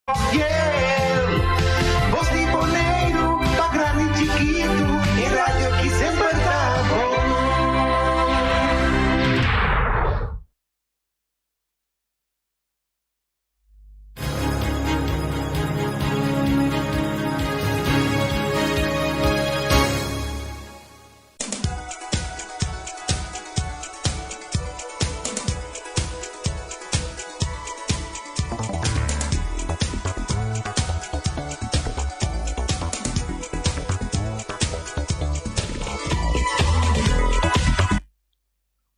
Bos di Boneiru pa grandi chikitu, e radio ki semper ta bon.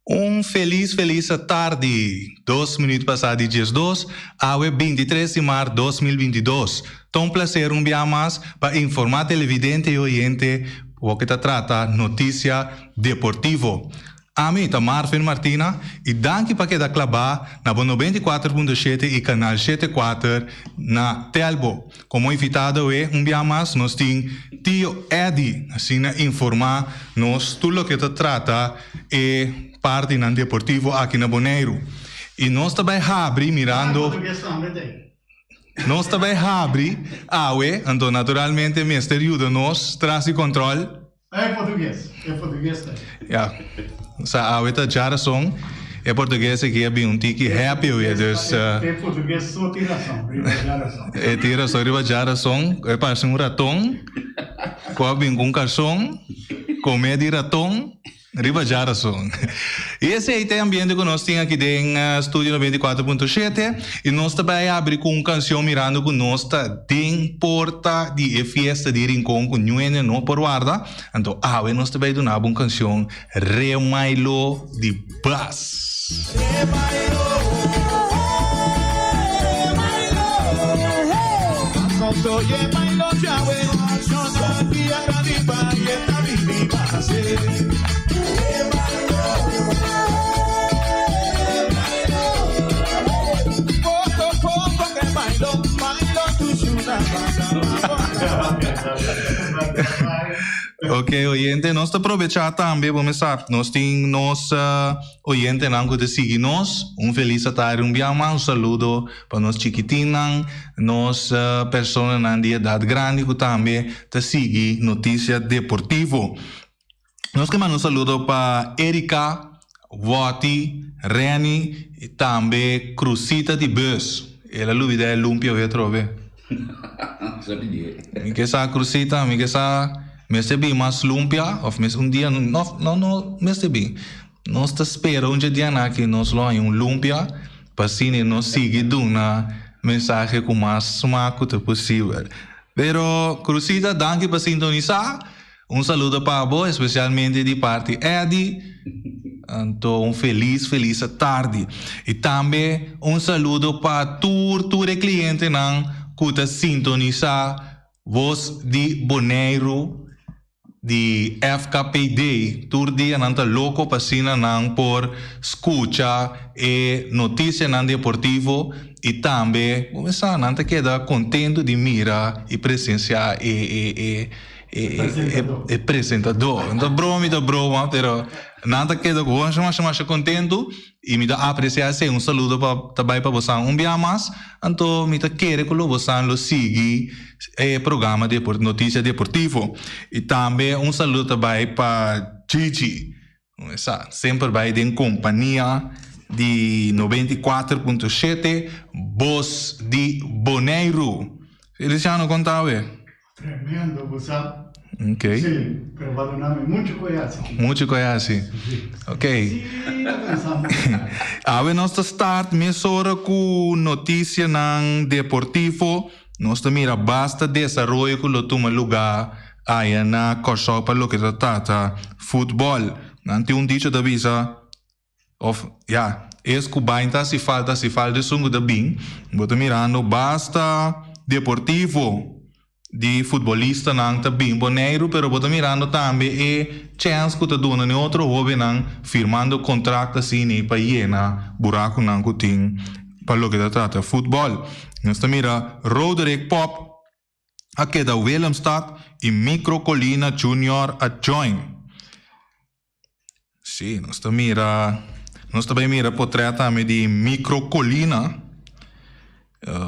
Un felis felis tardi. Dos minuut pasá di diesdos, awe bintitres di mart 2022. Ta un placer un bia mas pa informá televidente i oyente loke ta trata notisia deportivo. Ami ta Marvin Martina i danki pa keda klabá na bo 94.7 i kanal shete kuater na Telbo. Komo invitado awe un bia mas nos tin Tio Eddy asina informá nos tur loke ta trata e partinan deportivo aki na Boneiru. I nos ta bai habri mirando. Nos ta bai habri awe, anto naturalmente mester yuda nos tras di control. E portugues, e portugues ta. Ya, sa awe ta djarason, e portugues aki a bin un tiki happy awe, dus. E portugues so tin rason riba djarason. E tin rason riba djarason, e parse un raton ku a bin ku un karson, kome di raton. Riba djarason. I esei ta e ambiente ku nos tin aki den Studio 94.7 i nos ta bai abri ku un kansion mirando ku nos ta den porta di e fiesta di Rincon ku niun hende no por warda. Anto awe nos ta bai duna bo un kansion Remailo di Bas. Ok oyente nos ta probecha tambe bo mesa nos tin nos Oyentenan ku ta sigui nos, un felis atardi un bia mas, un saludo pa nos chikitinnan, nos personanan di edat grandi ku tambe ta sigui Notisia Deportivo. Nos ke manda un saludo pa Erika, Wotty, Renny i tambe Crusita di bus. El a lubida e lumpia awe atrobe. Mi ke sa Crusita, mi ke sa mester bin mas lumpia of mes un dia no no no mester bin. Nos ta spera un dje dianan aki nos lo haña un lumpia pa asina nos sigui duna mensahe ku mas smak ku ta posibel. Pero Crusita danki pa sintonisá. Un saludo pa bo especialmente di parti Eddy. Anto un felis felis tardi. Y tambe un saludo pa tur tur e clientenan cu ta sintonisa Voz di Boneiru di FKPD. Tur dia nan ta loco pa asina nan por scucha e noticianan deportivo y tambe bo mesa nan ta keda contento di mira y presencia e e e E presentador. No ta broma mi ta broma, pero nan ta keda ku masha masha masha kontentu i mi ta apresiá esei. Un saludo pa ta bai pa bosan un bia mas. Anto mi ta kere ku lo bosan lo sigui e programa depor Notisia Deportivo. I tambe un saludo ta bai pa Gigi. Sa semper bai den kompania di 94.7 Bos di Boneiru. Feliciano kon ta awe? Tremendo bo sa. Ok. Sí, pero bo a duna mi mucho koe hasi. Mucho koe hasi. Ok. Sí, ta pensa mucho. Awe nos ta start mesora ku notisianan deportivo. Nos ta mira basta desaroyo ku lo tuma lugá aya na Kòrsou pa loke ta trata futbòl. Nan tin un dicho ta bisa, òf ya, es ku bain ta hasi falta, hasi falta esun ku ta bin. Bo ta mirando basta deportivo di futbolistanan ta bin Boneiru, pero bo ta mirando tambe e chèns ku ta duna ni otro hóbennan firmando kontrakt asina pa yena burakunan ku tin pa loke ta trata futbòl. Nos ta mira Roderick Pop a keda Willemstad y Micro Colina Junior a join. Sí, nos ta mira, nos ta bay mira potret tambe di Micro Colina.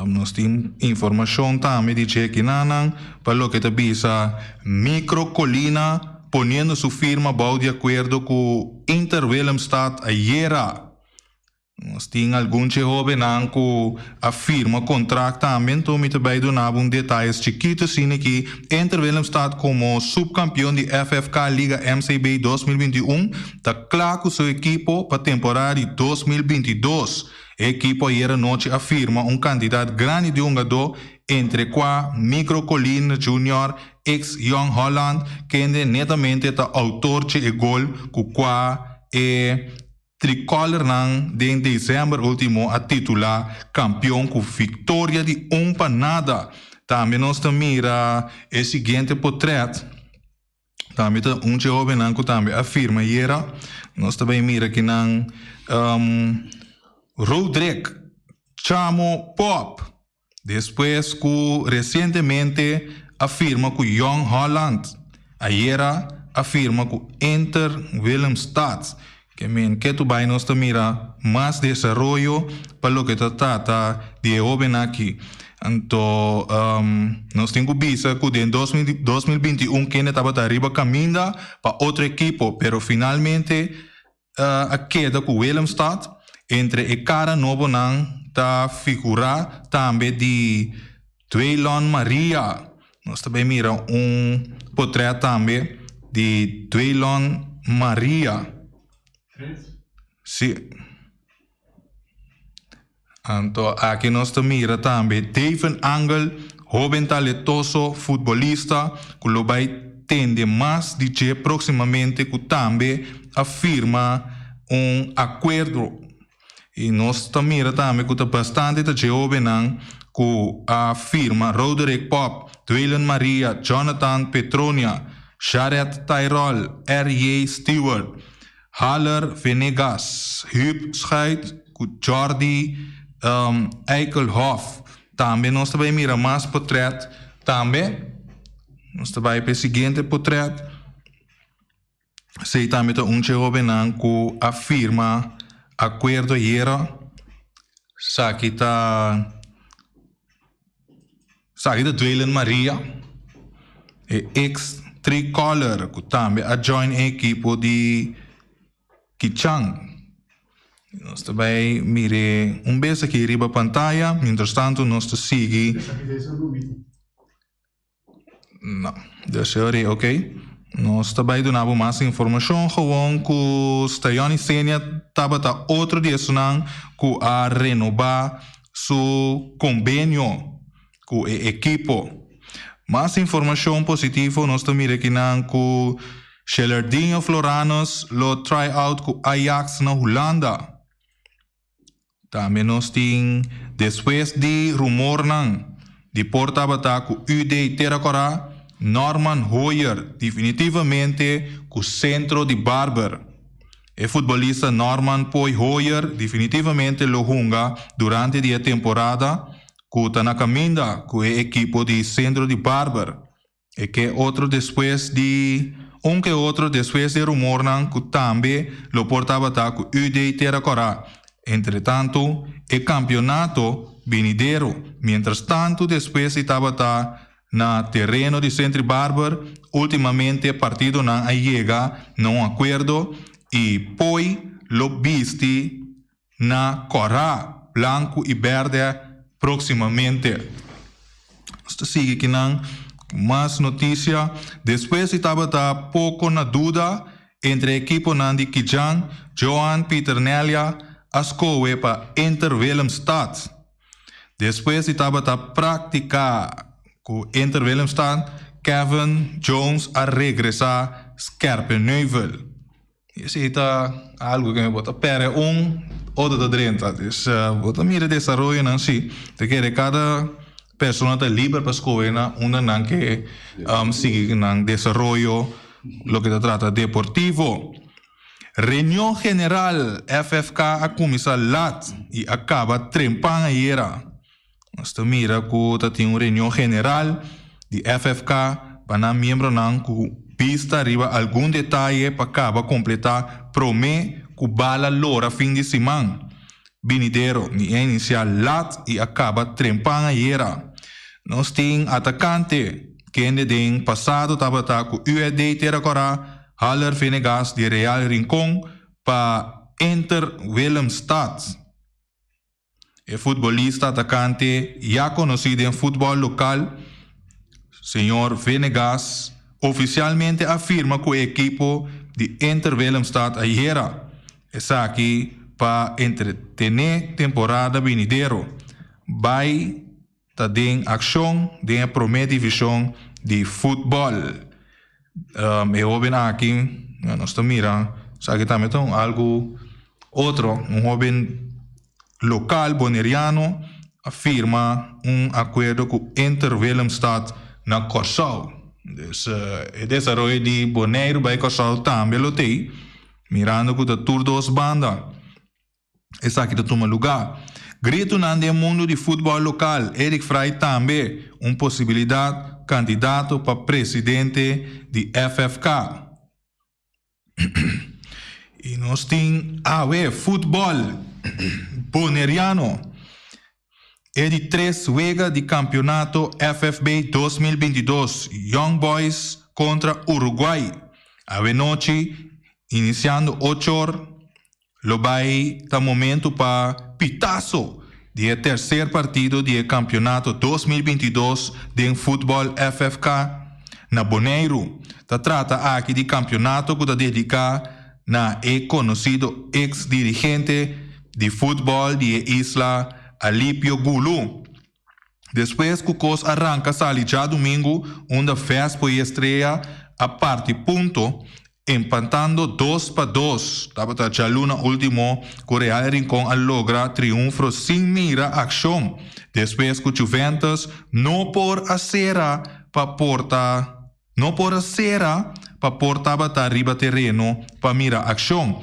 Nos tin informashon tambe di dje kinanan pa loke ta bisa Micro Colina poniendo su firma bou di akuerdo ku Inter Willemstad ayera. Nos tin algun dje hóbennan ku a firma kontrakt tambe, anto mi ta bai duna bo un detayes chikitu asina ki Inter Willemstad komo supkampion di FFK Liga MCB 2021 ta kla ku su ekipo pa temporada di 2022. E ekipo ayera nochi a firma un kantidat grandi di hungadó, entre kua Micro Colin Junior, ex Jong Holland, kende netamente ta outor dje e gol ku kua e tricolornan den desèmber último a titulá kampion ku viktoria di un pa nada. Tambe nos ta mira e siguiente potrèt. Tambe ta un dje hóbennan ku tambe a firma ayera. Nos ta bai mira kinan Rodrick Chamo Pop despues ku resientemente a firma ku Jong Holland. Ayera a firma ku Inter Willemstad. Ke men ke tu bai nos ta mira mas desaroyo pa loke ta trata di e hobennan aki. Anto nos tin ku bisa ku den 2021 kende tabata riba kaminda pa otro ekipo, pero finalmente a keda ku Willemstad. Entre e kara nobonan ta figurá tambe di Dwaylon Maria. Nos ta bay mira un potret tambe di Dwaylon Maria. Si. Anto aki nos ta mira tambe Daven Angel, hoben taletoso futbolista cu lo bay tende mas di dje proximamente cu tambe a firma un acuerdo. I nos ta mira tambe ku ta bastante ta dje hóbennan ku a firma, Roderick Pop, Dwaylen Maria, Jonathan Petronia, Jared Tyrol, RJ Stewart, Haller Venegas, Huub Schuit ku Jordy Eikelhof. Tambe nos ta bai mira mas potrèt tambe. Nos ta bai pa e siguiente potrèt. Esei tambe ta un dje hóbennan ku a firma akuerdo ayera. Esaki ta esaki ta Dwaylen Maria, e eks tricolor ku tambe a join e ekipo di Kichan. Nos ta bai mir'é un bes aki riba pantaya, mientrastantu nos ta sigui. Esaki ta esun numito. No, dus sorry, ok. Nos ta bai duna bo mas informashon gewoon ku Stayoni Senia tabata otro di esunnan ku a renobá su kombenio ku e ekipo. Mas informashon positivo nos ta mira akinan ku Shelardinho Floranus lo try out ku Ajax na Hulanda. Tambe nos tin despues di rumornan di por tabata ku UD Tera Kòrá, Norman Hoyer definitivamente ku Centro di Barber. E futbolista Norman Poy Hoyer definitivamente lo hunga durante di e temporada ku ta na kaminda ku e ekipo di Centro di Barber. E ke otro despues di un ke otro despues di rumornan ku tambe lo por tabata ku UD Tera Kòrá. Entretantu e kampionato binidero mientras tantu despues di tabata na tereno di Sentry Barber ultimamente partidonan a yega na un akuerdo i poi lo bisti na kòrá, blanku i bèrdè próksimamente. Nos ta sigui kinan ku mas notisia. Despues di tabata poko na duda entre ekiponan di Kijan, Johan Pieternelia a skohe pa Inter Willemstad. Despues di tabata praktiká ku Inter Willemstad, Kevin Jones a regresá Scherpenheuvel. Esei ta algu ku bo ta pèrdè un, otro ta drenta. Dus bo ta mira desaroyonan si. Ta kere kada persona ta liber pa skohe na unda nan ke sigui nan desaroyo loke ta trata deportivo. Reunion general FFK a kuminsá lat i a kaba trempan ayera. Nos ta mira ku ta tin un reunion general di FFK pa nan miembronan ku bista riba algun detaye pa kaba kompletá promé ku bala lora fin di siman. binidero. Mi a inisiá lat i a kaba trempan ayera. Nos tin atakante, kende den pasado tabata ku UED Tera Kòrá, Haller Venegas di Real Rincon pa Inter Willemstad. E futbolista atakante ya konosí den futbòl lokal, señor Venegas, ofisialmente a firma ku e ekipo di Inter Willemstad ayera. Esaki pa entretené temporada binidero. Bai ta den akshon den e promé divishon di futbòl. E hóben aki, nos ta mira, esaki tambe ta un algu otro, un hóben lokal boneriano a firma un akuerdo ku Inter Willemstad na Kòrsou. Dus e desaroyo di Boneiru bai Kòrsou tambe lo t'ei, mirando ku ta tur dos banda. Esaki ta tuma lugá. Gritonan den mundu di futbòl lokal, Eric Frey tambe un posibilidat kandidato pa presidente di FFK. I nos tin awe futbòl boneriano. E di tres wega di kampionato FFB 2022, Young Boys kontra Uruguay. Awe nochi, inisiando ocho or, Lo bai ta momento pa pitaso di e tercer partido di e campeonato 2022 den futbol FFK na Boneiru. Ta trata aki di campeonato cu ta dedica na e conocido ex dirigente di futbol di e isla Alipio Gulu. Despues cu cos a ranca sali djadumingu unda Vespo y Estrella a parti punto, empatando 2-2. Tabata djaluna ultimo cu Real Rincon a logra triunfro sin mira accion, despues cu Juventus no por a cera pa porta no por a cera pa por tabata riba tereno pa mira accion.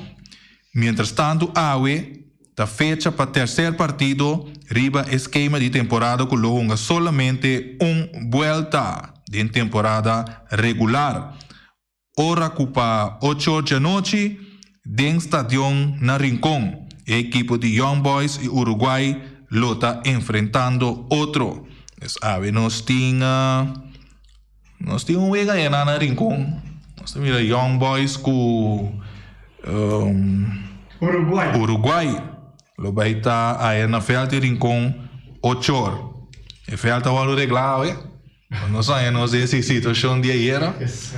Mientrastanto awe ta fecha pa tercer partido riba e skema di temporada cu lo hunga solamente un buelta den temporada regular. Ora cu pa ocho or djanochi den stadion na Rincon e ekipo di Young Boys y Uruguay lo ta enfrentando otro. Pues awe nos tin nos tin un wega ayana na Rincon. Nos ta mira Young Boys cu Uruguay. Uruguay lo bay ta aya na veld di Rincon ocho or. E veld ta wòrdu regla awe. Nos haña nos den si situashon di ayera.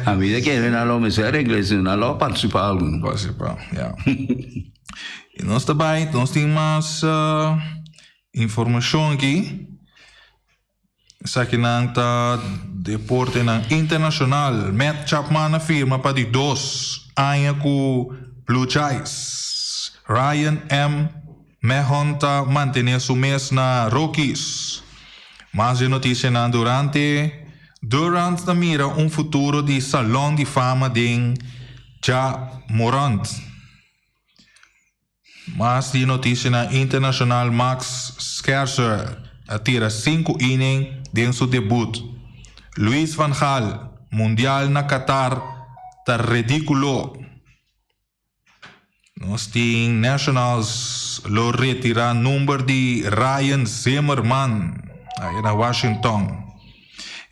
A mi ta kere nan lo mester regla esei, nan lo partisipá algun. Partisipá, ya. I nos ta bai, nos tin mas informashon aki. Esakinan ta deportenan internashonal. Matt Chapman a firma pa di dos aña ku Blue Jays. Ryan M. Mehon ta mantené su mes na Rockies. Mas di notisianan durante Durant ta mira un futuro di Salon di Fama den Ja Morant. Mas di notisianan internashonal Max Scherzer a tira sinku inning den su debut. Louis van Gaal, Mundial na Qatar ta redikulo. Nos tin Nationals lo retira number di Ryan Zimmerman aya na Washington.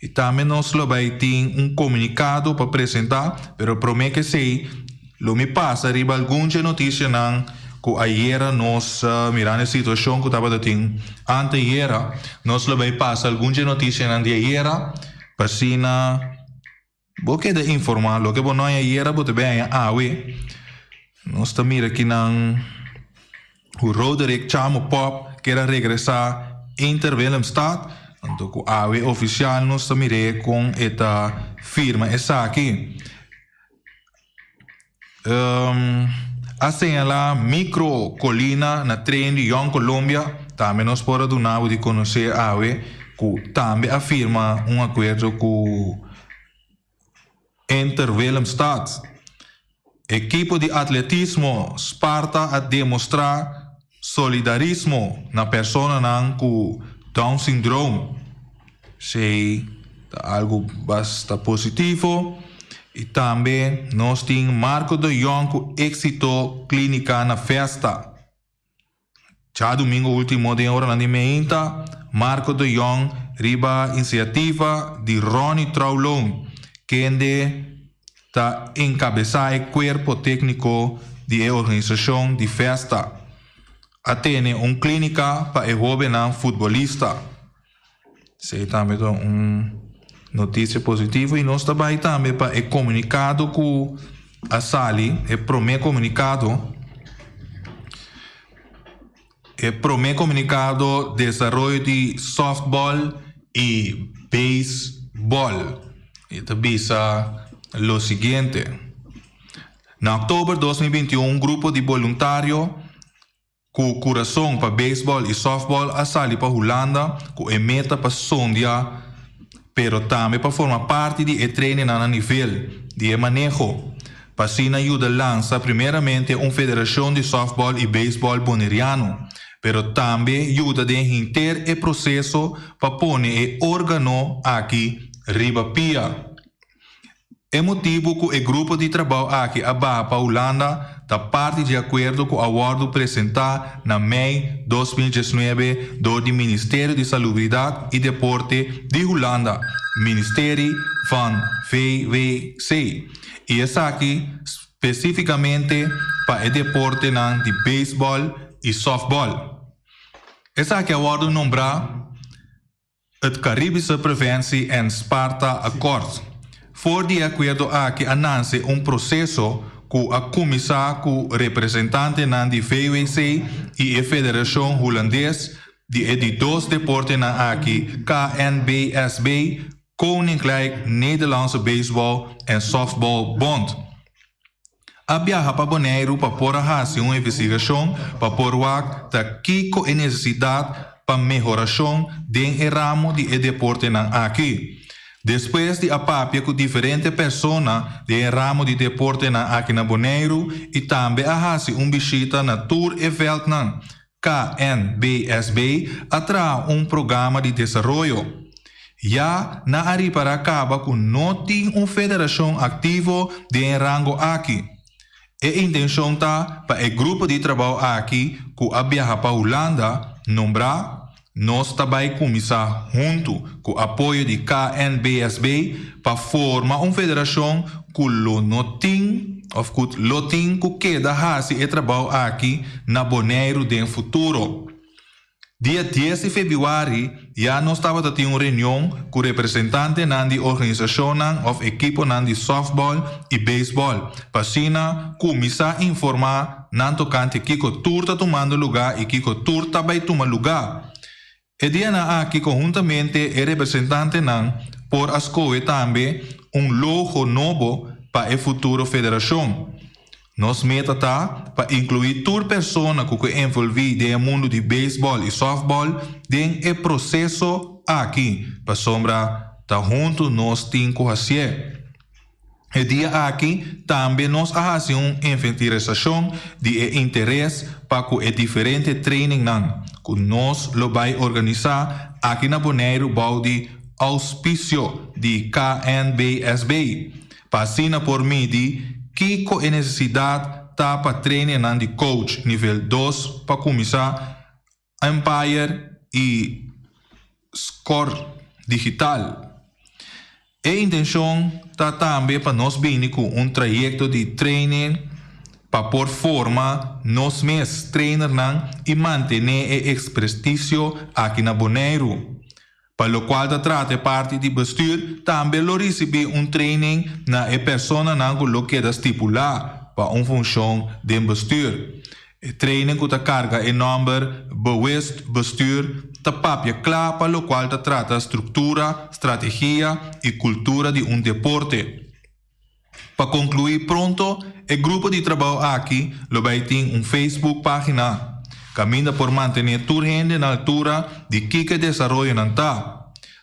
Y tambe nos lo bay tin un comunicado pa presenta, pero prome ke esey lo mi pasa riba algun dje noticianan cu ayera nos mirando e situacion cu tabata tin anteayera, nos lo bay pasa algun dje noticianan di ayera pa asina Bo keda informá loke bo no haña ayera bo ta bin haña awe. Nos ta mira kinan ku Roderick Chamo Pop kier a regresá Inter Willemstad. Anto ku awe ofisial nos ta mir'é kon e ta firma esaki. A señalá Micro Colina na tren di Young Colombia. Tambe nos por a duna bo di konosé awe ku tambe a firma un akuerdo ku Inter Willemstad. Ekipo di atletismo Sparta a demostrá solidarismo na personanan ku Down syndroom. Esei ta algu basta positivo. I tambe nos tin Marco de Jong ku éksito klínika na festa. Djadumingu último den oranan di meinta, Marco de Jong riba inisiativa di Ronnie Trouwloon, kende ta enkabesá e kuerpo tékniko di e organisashon di festa, a tene un klínika pa e hóbennan futbolista. Esei tambe ta un notisia positivo i nos ta bai tambe pa e komunikado ku a sali, e promé komunikado, e promé komunikado desaroyo di sòftbòl i beisbòl. E ta bisa lo siguiente, Na òktober 2021 un grupo di boluntario Ku kurason pa beisbòl i sòftbòl a sali pa Hulanda ku e meta pa sondia pero tambe pa forma parti di e trainingnan na nivel di e maneho pa asina yuda lansa primeramente un federashon di sòftbòl i beisbòl boneriano pero tambe yuda den henter e proseso pa pone e órgano aki riba pia. E motibu ku e grupo di trabou aki a baha pa Hulanda ta parti dje akuerdo ku a wòrdu presentá na mei 2019 dor di Ministerio di Salubridat i Deporte di Hulanda, Ministerie van VWC, i esaki spesífikamente pa e deportenan di beisbòl i sòftbòl. Esaki a wòrdu nombrá. Het Caribische Preventie en Sparta Akkoord. For di e akuerdo aki a nanse un proseso ku a kuminsá ku representantenan di VWC i e Federashon Hulandes di e di dos deportenan aki KNBSB, Koninklijk Nederlandse Baseball en Softball Bond. A biaha pa Boneiru pa por a hasi un investigashon pa por wak ta kiko e nesesidat pa mehorashon den e ramo di e deportenan aki. Despues di a papia ku diferente persona den e ramo di deportenan aki na Boneiru i tambe a hasi un bishita na tur e vèltnan, KNBSB a traha un programa di desaroyo. Ya nan a ripará kaba ku no tin un federashon aktivo den e rango aki. E intenshon ta pa e grupo di trabou aki ku a biaha pa Hulanda nombrá Nos ta bai kuminsá huntu ku apoyo di KNBSB pa forma un federashon ku lo no tin òf ku lo tin ku keda hasi e trabou aki na Boneiru den futuro. Dia dies di febrüari ya nos tabata tin un reunion ku representantenan di organisashonnan òf ekiponan di sòftbòl i beisbòl pa asina kuminsá informá nan tokante kiko tur ta tumando lugá i kiko tur ta bai tuma lugá. E dianan aki konhuntamente e representantenan por a skohe tambe un logo nobo pa e futuro federashon. Nos meta ta pa inkluí tur persona ku ke envolví den e mundu di beisbòl i sòftbòl den e proseso aki pasobra ta huntu nos tin ku hasié. E dia aki tambe nos a hasi un inventarisashon di e interes pa ku e diferente trainingnan ku nos lo bai organisá aki na Boneiru bou di ouspisio di KNBSB pa asina por midi kiko e nesesidat ta pa trainingnan di coach nivel dos pa kuminsá umpire i score digital. E intenshon ta tambe pa nos bini ku un trayekto di training pa por forma nos mes trainernan i mantené e eksprestisio aki na Boneiru. Pa lokual ta trata e parti di bestuur tambe lo risibí un training na e personanan ku lo keda stipulá pa un funshon den bestuur. E training ku ta karga e nòmber Bewust Bestuur ta papia kla pa lokual ta trata struktura, strategia i kultura di un deporte. Pa konkluí pronto e grupo di trabou aki lo bai tin un Facebook página kaminda por mantené tur hende na altura di kiko e desaroyonan ta.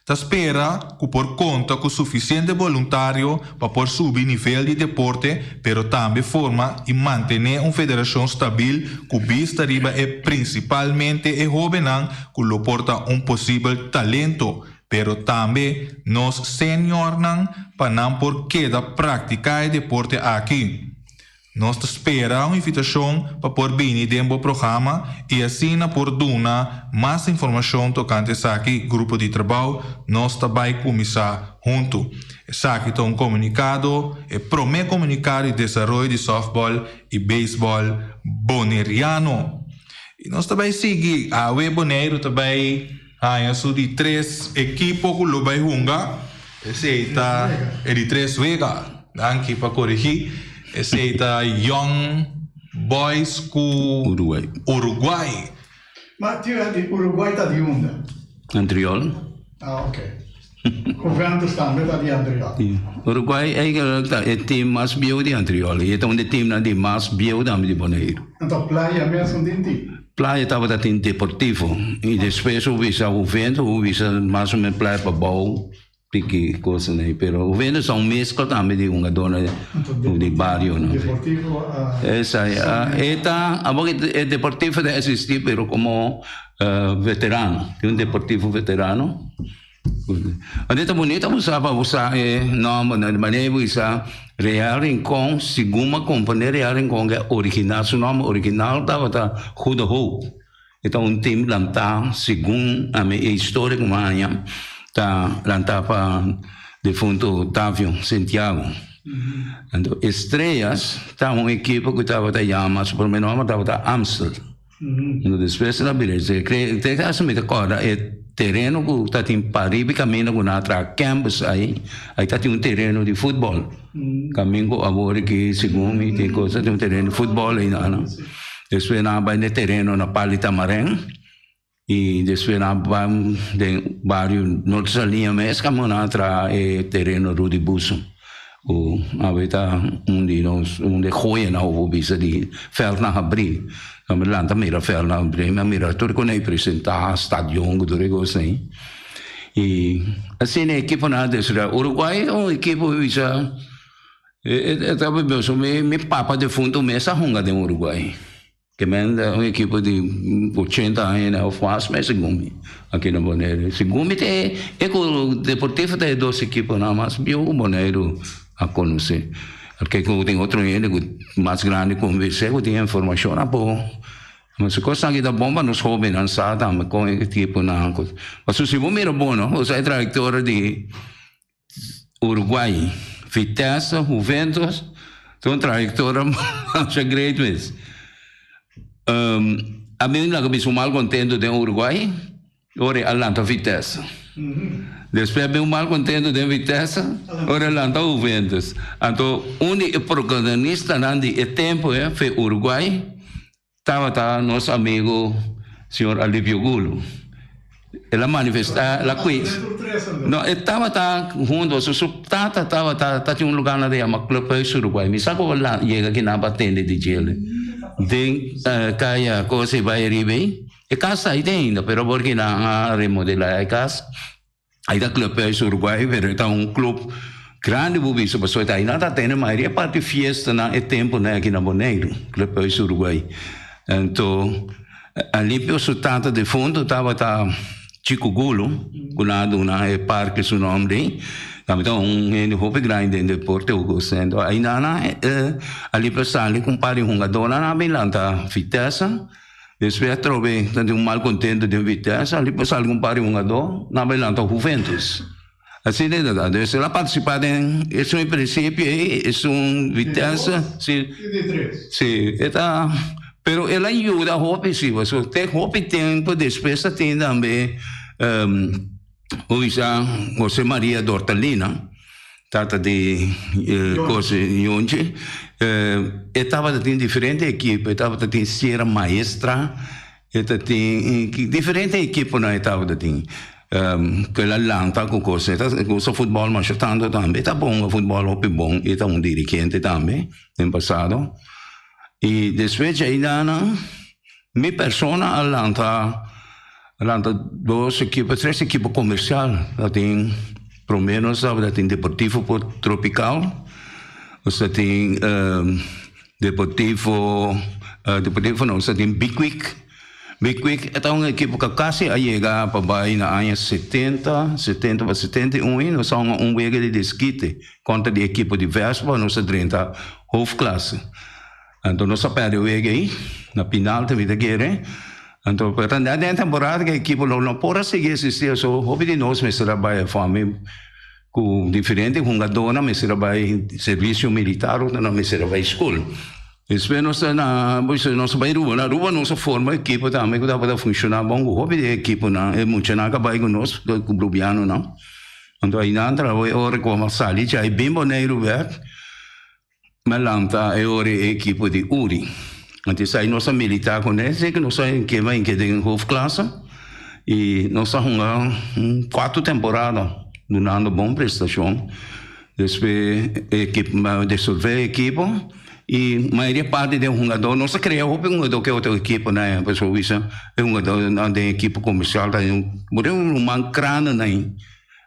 Ta spera ku por konta ku sufisiente boluntario pa por subi nivel di deporte pero tambe forma i mantené un federashon stabil ku bista riba e prinsipalmente e hóbennan ku lo por ta un posibel talento pero tambe nos seniornan pa nan por keda praktiká e deporte aki. Nos ta spera un invitashon pa por bini den bo programa i asina por duna mas informashon tokante esaki. Grupo di trabou, nos ta bai kuminsá huntu. Esaki ta un komunikado, e promé komunikado di desaroyo di sòftbòl i beisbòl boneriano. I nos ta bai sigui. Awe Boneiru ta bai haña su di tres ekipo ku lo bai hunga. Esei ta e di tres wega. Danki pa korigí. Esei ta Young Boys ku Uruguay. Uruguay. Ma tio di Uruguay ta di unda? Antriol. Ah ok. Juventus tambe ta di Antriol. Uruguay eigenlijk ta e team mas bieu di Antriol. I e ta un di teamnan di mas bieu tambe di Boneiru. Anto Playa mes un tin team? Playa tabata tin Deportivo y despues u bisa Juventus u bisa mas o menos Playa pabou piki cosa nei pero Juventus ta un mezcla tambe di hungadornan di barionan. Deportivo a Esa e ta abo e Deportivo ta existi pero como veterano tin un Deportivo veterano. Ante ta bunita bo sa pa bo sa e nombernan di manera bo bisa Real Rincon segun bo a kompone Real Rincon ke original su nomber original tabata Goede Hoop e ta un team lantá segun ami e historia ku mi a haña ta lantá pa defunto Tavio Sentiago anto Estrellas ta un ekipo ku tabata yama su prome nomber tabata Amstel. No despues el a bira esei. Kre te caso mi ta corda e tereno cu ta tin pariba e camino cu nan a traha campus ahi, ahi ta tin un tereno di futbol. Camin cu awor aki segun mi tin cosa tin un tereno di futbol ahi nan. Despues nan a bay na e tereno na Pali Tamaren y despues nan a bay den bario Norte Saliña mes caminda nan a traha e tereno Rudy Buso. Ku awe ta un di nos, un di e hoyanan ku bo bisa di vèldnan habrí. Mi a lanta mira vèldnan habrí, mi a mira tur ku nan a presentá, stadion ku tur e kos ei. I asina e ekiponan a desaroyá. Uruguay ta un ekipo ku bisa e ta mi papa defuntu mes a hunga den Uruguay. Ke men ta un ekipo di ochenta aña of mas mes segun mi aki na Boneiru. Segun mi ta e ku Deportivo ta e dos ekiponan mas bieu ku Boneiru a konosé. Ke ku tin otro hende ku mas grandi ku mi ku tin informashon apo. Mas e kosnan aki ta bon pa nos hobennan sa tambe kon e ekiponan. Pasobra si bo mira bon no, bo sa e trayektoria di Uruguay, Vitesse, Juventus, ta un trayectoria masha great mes. A mi laga bisa un mal contento den Uruguay, ora e a lanta Vitesse. Despues a bin un mal contento den Vitesse, ora e a lanta Juventus. Anto un di e protagonistanan di e tempo e fe Uruguay Tabata nos amigo señor Alipio Gulo. El a manifesta la quiz. No, e tabata hunto, su su tata tabata ta tin un lugar nan ta yama Club Huis Uruguay. Mi sa cu la yega kinan pa tende di djele. Den caya cosa y bay ariba ey. E cas ta ahí te ainda, pero porque nan a remodela e cas. Ahí ta Club Huis Uruguay, pero e ta un club grandi bo bisa pasobra ta ahí nan ta tene mayoria parti fiestanan e temponan aki na Boneiru, Club Huis Uruguay. Anto Alipio su tata defunto tabata Chico Gulo ku nan a duna e parke su nomber ei, tambe ta un hende hopi grandi den deporte anto ahí nan Alipio a sali ku un par di hungadornan a bin lanta Vitesse. Despues atrobe ta tin un mal contento den Vitesse, ali pa sali cu un par di hungador, nan bay lanta Juventus. Asina e ta ta. Dus el a participa den esun e principio ey, esun Vitesse, si, si, e ta, pero el a yuda hopi si, pasobra te hopi tempo despues ta tin tambe, bo bisa Jose Maria Dortalina. Tata di Jose Yonchi, e tabata tin diferente ekipo, e tabata tin Sierra Maestra, e ta tin diferente ekiponan e tabata tin. Ku el a lanta ku kos, e ta gusta futbòl masha tantu tambe, e ta bon hunga futbòl hopi bon, e ta un dirigente tambe den pasado. I despues dje aynan mi persona a lanta. Lanta dos ekipo, tres ekipo komersial. Ta tin promé nos tabata tin Deportivo por Tropical, nos ta tin Deportivo, Deportivo no, nos ta tin Big Quick. Big Quick e ta un ekipo ku kasi a yega pa bai na aña setenta, setenta pa 71 i nos a hunga un wega di deskite kontra di ekipo di Vespa, nos a drenta hoofdklasse. Anto nos a perde wega ei, na pinalti mi ta kere. Anto pero ta net den temporada ku e ekipo lo no por a sigui existi so hopi di nos mester a bai afó. Mi ku diferente hungadónan mester a bai servisio militar, otronan mester a bai skol. Despues nos ta na nos a bai Aruba. Na Aruba nos a forma ekipo tambe ku tabata funshoná bon ku hopi di e ekiponan, e muchanan ku a bai ku nos, ku Rubianonan. Anto einan trabou e ora ku a sali djai bin Boneiru bèk. Mi a lanta e ora e ekipo di Uri. Anto esei nos a militá kuné, si ku nos a kema en ke den hoofdklasse i nos a hunga un kuater temporada dunando bon prestashon. Despues e ekipo mi a disolvé e ekipo i mayoria parti den hungadó nos a krea hopi hungadó ke otro ekiponan pasobra bisa e hungadónan den ekipo komersial ta un ruman krandenan.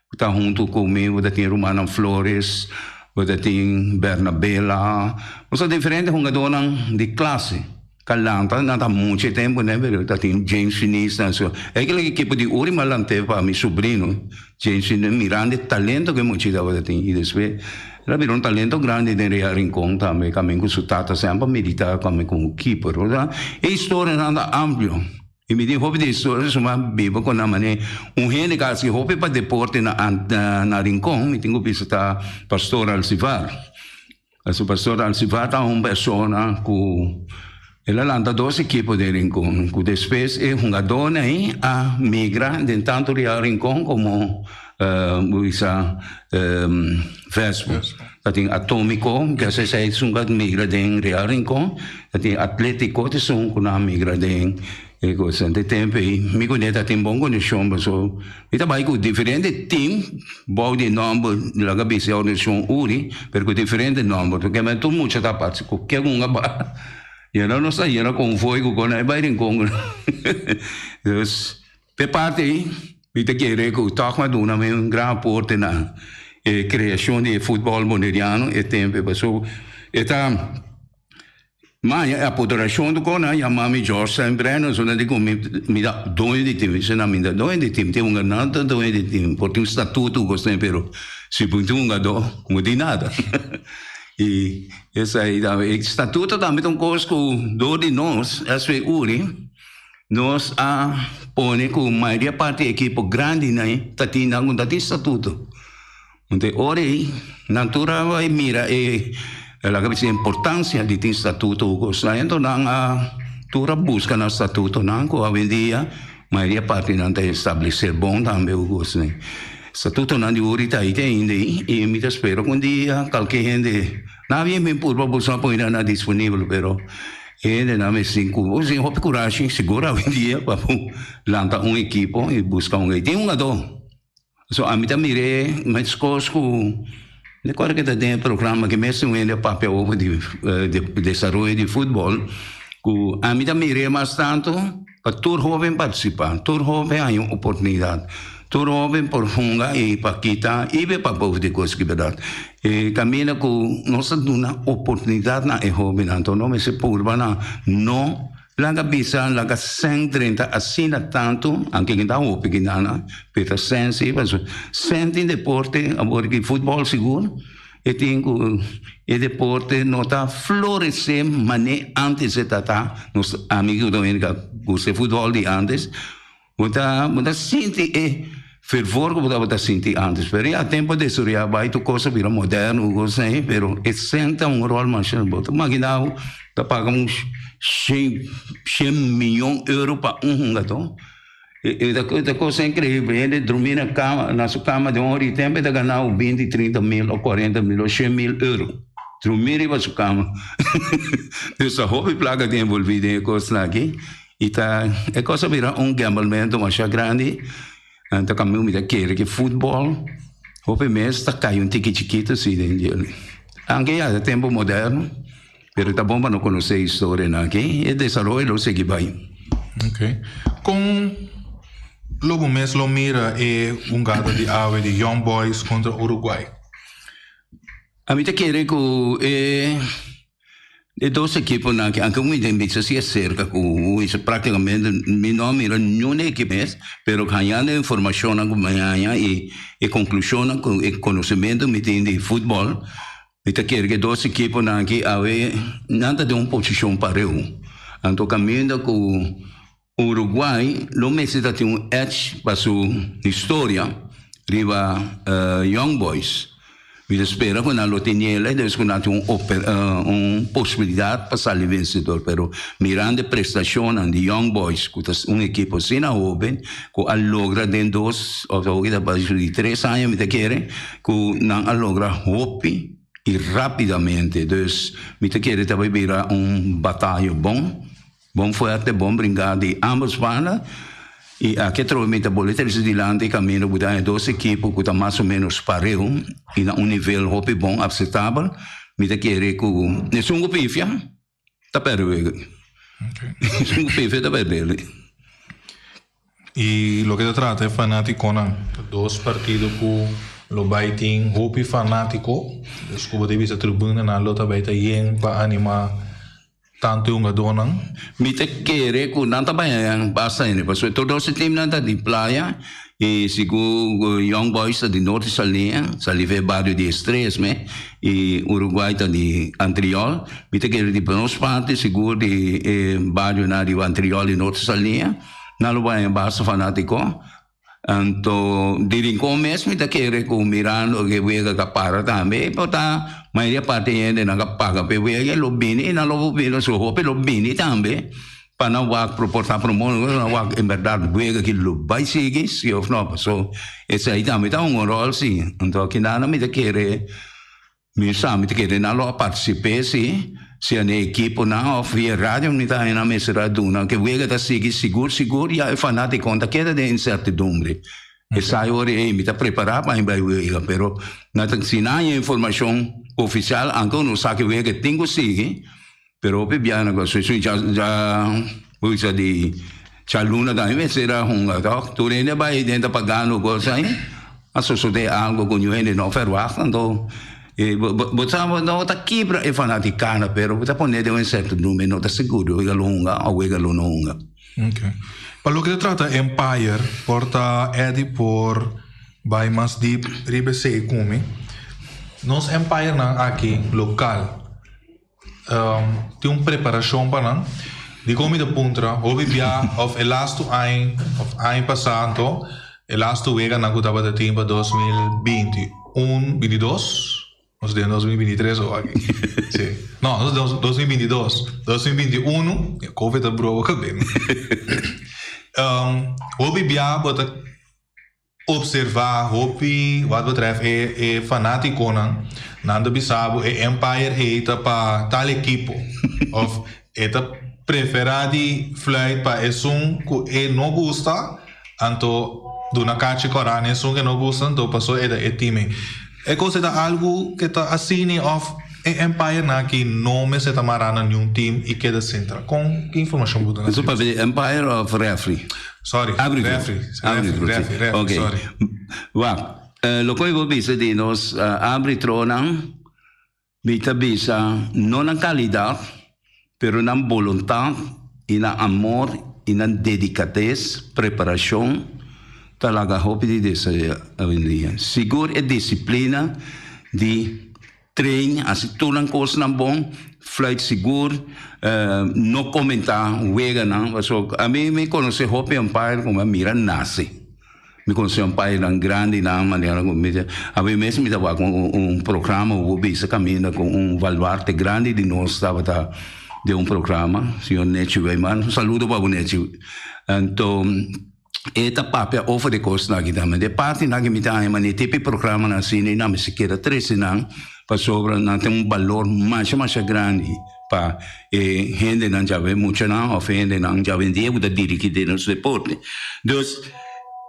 Bo ta huntu ku mi, bo ta tin rumannan Flores, bo ta tin Bernabela. Bo sa diferente hungadónan di klase ka lanta, nan ta mucha e tempu ne, pero ta tin James Finis nan so. Eigenlijk e ekipo di Uri mi a lant'é pa mi subrino James Finis, mirando e talento ku e muchita tabata tin. I despues el a bira un talento grandi den Real Rincon tambe, kamin ku su tata semper medita kamin komo keeper. E historianan ta amplio. I mi tin hopi di historia suma biba ku nan manera un hende ka hasi hopi pa deporte na na Rincon mi tin ku bisa ta Pastor Alcivar. Pasobra Pastor Alcivar ta un persona ku el a lanta dos ekipo den Rincon ku despues e hungadónan ei a migra den tantu Real Rincon komo bo bisa Vespo. Ta tin Atomico ku a esei esun ku a migra den Real Rincon. Ta tin Atletico ta esun ku nan a migra den e cosa. Den tempo ei mi ku neta tin bon kondishon pasobra mi ta bai ku diferente team bou di e nòmber laga bisa e organisashon Uri pero ku diferente nòmber pasobra kiamen tur mucha ta parse ku ke un a bai. Yena nos ta yena konvoi ku kon a bai Rincon. Dus. P'e parti ei, mi ta kere ku tòg mi a duna mi un gran aporte na e kreashon di e futbòl boneriano e tempu ei. Pasobra e ta maña e apoderashon di kon nan yama mi George Steinbrenner, so nan di ku mi mi ta doño di tim. Mi si nan mi ta doño di tim, tin un nan ta doño di tim, por tin un statuto ku kos pero si bo tin un hungadó bo tin nada. I esei ta e statuto tambe ta un kos ku dor di nos, SV Uri, Nos a pone ku mayoria parti e ekipo grandinan ta tin nan ku ta tin statuto. Enton e ora ei nan tur a bai mira e laga bisa importansia di tin statuto ku kos. Enton nan a tur a buska nan statutonan ku awendia mayoria parti nan ta establesé bon tambe ku kosnan. Statutonan di ora ta ei te ainda ei i mi ta spera ku un dia kalke hende nan a bien bien purba busca pone nan disponibel pero E hendenan mester tin ku tin hopi kurashi sigur awendia pa bo lanta un ekipo i buska un tin hungadó. So ami ta mir'é meskos ku mi akorda ke ta den e programa ke mester un hende a papia over di desaroyo di futbòl ku ami ta mir'é mas tantu pa tur hóben partisipá, tur hóben haña un oportunidat, tur hóben por hunga i pa kita i be pa boven di kos ki bèrdat. E kaminda ku nos ta duna oportunidat na e hóbennan, anto nos mester purba na no laga bisa laga sèn drenta asina tantu, anke ki ta hopi kinan, pero ta sèn si, pasobra sèn tin deporte, awor ki futbòl sigur. E tin ku e deporte no ta floresé mané ántes e ta ta. Nos ami ku ta gusta e futbòl di ántes, bo ta bo ta sinti e fervor ku bo tabata sinti ántes. Pero ya tempu a desaroyá bai tur kos a bira moderno ku kos ei, pero e sèn ta un ròl masha. Bo ta maginá bo ta paga un shen shen miyon euro pa un hungadó. E ta cosa increíble, hende drumi na cama, na su cama den un hora y tempo e ta gana un binti, trinta mil o cuarenta mil o shen mil euro. Drumi riba su cama. Dus ta hopi placa tin envolvi den e cosnan aki y ta e cosa a bira un gamblemento masha grandi. Anto cambio mi ta kere ki futbol hopi mes ta cay un tiki chikito si den dje. Aunke ya ta tempo moderno. Pero ta bon pa no conoce e historianan aki, e desaroyo lo sigui bay. Ok. Con lo bo mes lo mira e hungada di awe di Young Boys contra Uruguay? Ami ta kere cu e e dos ekiponan aki, aunke un den bisa si e cerca cu un bisa practicamente mi no a mira niun ekipo mes, pero hañando e informacionnan cu mi haña y e conclusionnan cu e conocimento mi tin di futbol. Mi ta kere ku e dos ekiponan aki awe nan ta den un posishon pareu. Anto kaminda ku Uruguay lo mester ta tin un edge pa su historia riba Young Boys. Mi ta spera ku nan lo teniel dus ku nan tin un un posibilidat pa sali vensedor. Pero mirando e prestashonnan di Young Boys ku ta un ekipo asina hoben ku a logra den dos òf awor ta bai su di tres aña mi ta kere ku nan a logra hopi i rápidamente. Dus mi ta kere ta bai bira un bataya bon. Bon fuerte, bon bringa di ambos banda y aki atrobe mi ta bolbe trece dilanti e camino cu ta e dos ekipo cu ta mas o menos pareu y na un nivel hopi bon aceptabel. Mi ta kere cu esun cu pifia ta perde wega. Esun cu pifia ta perde. Y loke ta trata e fanaticonan, ta dos partido cu lo bay tin hopi fanatico, dus cu bo ta bisa tribunanan lo ta bay ta yen pa anima tanto e hungadónan. Mi ta kere ku nan ta baña basta hende pasobra tur dos e teamnan ta di playa i sigur Young Boys ta di Norte Saliña, sali for e bario di Estrellas me i Uruguay ta di Antriol. Mi ta kere di pa nos parti sigur di e barionan riba Antriol i Norte Saliña nan lo baña basta fanatiko. Anto di Rincon mes mi ta kere ku mirando ke wega ka para tambe por ta mayoria parti e hendenan ka paga pa e wega lo bini i nan lo bini su hopi lo bini tambe pa nan wak por ta promo nan wak en berdad wega ki lo bai sigui si of no paso esei tambe ta un rol si anto akinan mi ta kere. Mi sa mi ta kere nan lo a partisip'é si, sea n'e ekiponan òf via radio mi ta haña nan mester a duna ke wega ta sigui sigur sigur ya e fanatikonan ta keda den insertidumbre. Esai ora ei mi ta prepará pa mi bai wega pero nan ta si nan haña informashon ofisial anke unu sa ke wega tin ku sigui pero hopi biaha nan ku dja dja bisa di djaluna tambe mester a hunga tòg tur hende a bai den ta pagando kos ai. A sosodé algo ku ñu hende no ferwagt, anto bo sa bo no ta kibra e fanatikada, pero bo ta pone den un insertidumbre, no ta sigur di wega lo hunga o wega lo no hunga. Ok. Pa loke ta trata Empire, por ta Eddie por bai mas diep riba esei ku mi. Nos Empirenan aki lokal. Tin un preparashon pa nan. Dikon mi ta puntra? Hopi bia òf e lastu aña òf aña pasá anto e lastu weganan ku tabata tin pa 2021, 22, nos den 2023 awo aki. Si. No, nos den 2022. 2021, covid a brua bo kabes. Hopi bia bo ta. Observa hopi wat betreft e e fanaticonan, nan ta bisa bo e empire ei ta pa tal ekipo of e ta prefera di fluit pa esun cu e no gusta anto duna cachi cora na esun cu e no gusta anto paso e ta e team ei. E cos ei ta algo cu ta asini of e empire nan aki no mester ta mara na niun team y keda sintra? Con ki informacion bo duna? Eso papia di empire of referee? Sorry, Árbitro. referee, Árbitro, referee, sí. referee, referee, Ok. sorry. Wak, loke bo bisa di nos árbitro-nan, mi ta bisa no nan kalidat, pero nan boluntat i nan amor i nan dedikades, preparashon, ta laga hopi di deseá awendia. Sigur e disiplina di Train, hasi tur nan kosnan bon, fluit sigur, no komentá weganan, pasobra ami mi konosé hopi umpire ku mi a mira nase. Mi konosé umpirenan grandinan manera ku mi ta, ami mes mi ta wak un programa ku bo bisa kaminda ku un baluarte grandi di nos tabata den un programa, señor Nechi Wijman, un saludo pa bo Nechi. Anto. E ta papia over di kosnan aki tambe. De partinan ki mi ta haña manera tipo e programanan asina i nan mester keda trese nan pasobra nan tin un balor masha masha grandi pa e hendenan djawe muchanan òf hendenan djawendia ku ta dirigí den nos deporte. Dus